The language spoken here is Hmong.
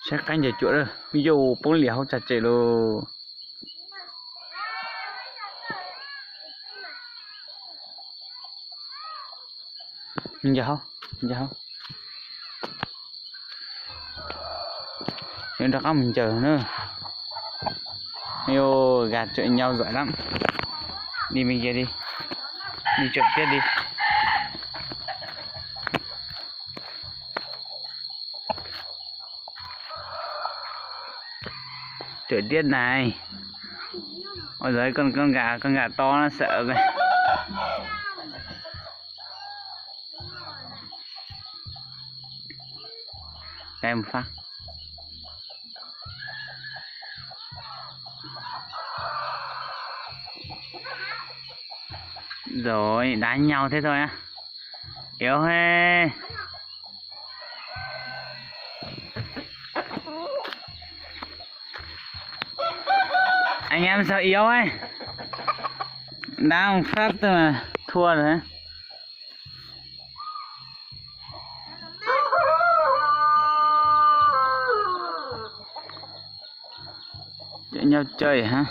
Saib qaib ncaws cuam, yus poob lias hauv tsag tsem lauj. Ncaws hauv, ncaws hauv. Yuav rov qab mus ncaws na. Yus gà tseem nyau giỏi lắm. Đi bên kia đi. Đi chợ tiết đi. Chợ tiết này. Ôi giời, con con gà con gà to nó sợ kìa. Đây một phát. Rồi, đá nhau thế thôi á. Yếu thế. Anh em sao yếu ấy. Đá một phát thôi mà thua rồi. Chở nhau chơi hả?